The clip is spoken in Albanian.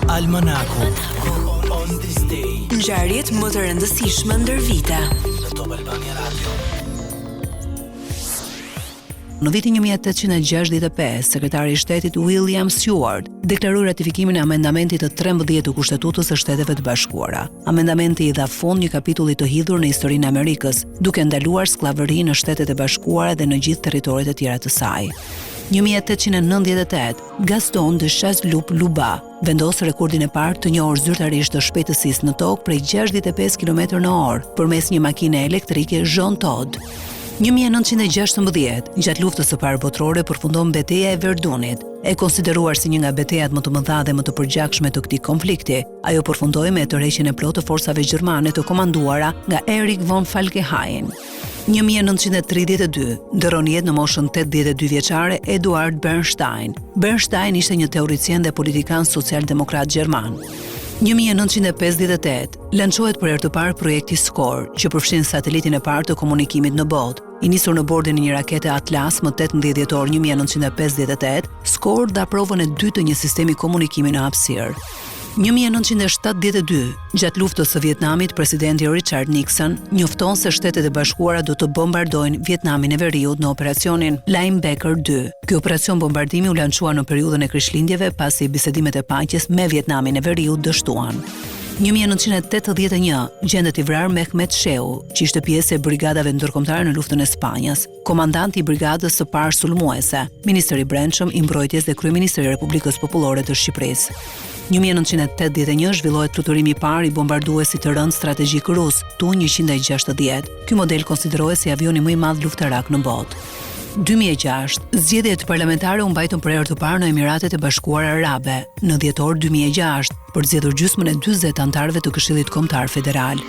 Almanaku On this day Ngjarjet më të rëndësishme ndër vite. Në Top Albania Radio. Në vitin 1865, sekretari i shtetit William Seward deklaroi ratifikimin e amendamentit të 13 të Kushtetutës së Shteteve të Bashkuara. Amendamenti i dha fund një kapitulli të hidhur në historinë e Amerikës, duke ndaluar skllavërinë në Shtetet e Bashkuara dhe në gjithë territoret e tjera të saj. 1898, Gaston de Chasseloup Laubat vendos rekordin e parë të njohur zyrtarisht të shpejtësisë në tokë prej 65 km në orë përmes një makine elektrike Jean Todt. 1916, gjatë luftës së parë botërore përfundon beteja e Verdunit, e konsideruar si një nga betejat më të mëdha dhe më të përgjakshme të këtij konflikti. Ajo përfundoi me tërheqjen e plotë të forcave gjermane të komanduara nga Erich von Falkenhayn. 1932, ndërron jetë në moshën 82 vjeçare Eduard Bernstein. Bernstein ishte një teoricien dhe politikan socialdemokrat gjerman. 1958, lançohet për herë të parë projekti SCORE, që përfshin satelitin e parë të komunikimit në botë. I nisur në bordin e një rakete Atlas më 18 dhjetor 1958, SCORE dha provën e dytë të një sistemi komunikimi në hapësirë. 1972, gjatë luftës së Vietnamit, presidenti Richard Nixon njofton se Shtetet e Bashkuara do të bombardojnë Vietnamin e Veriut në operacionin Linebacker 2. Ky operacion bombardimi u lançua në periudhën e Krishtlindjeve pasi bisedimet e paqes me Vietnamin e Veriut dështuan. 1981, gjendet i vrarë Mehmet Shehu, që ishte pjesë e brigadave ndërkombëtare në luftën e Spanjës komandanti i Brigadës së Parë Sulmuese, ministër i Brendshëm, i Mbrojtjes dhe kryeministër i Republikës Popullore të Shqipërisë. 1981 zhvillohet fluturimi i parë i bombarduesit të rëndë strategjik rus, Tu-160. Ky model konsiderohet si avioni më i madh luftarak në botë. 2006, zgjedhjet parlamentare u mbajtën për herë të parë në Emiratet e Bashkuara Arabe, në dhjetor 2006, për të zgjedhur gjysmën e 40 anëtarëve të Këshillit Kombëtar Federal.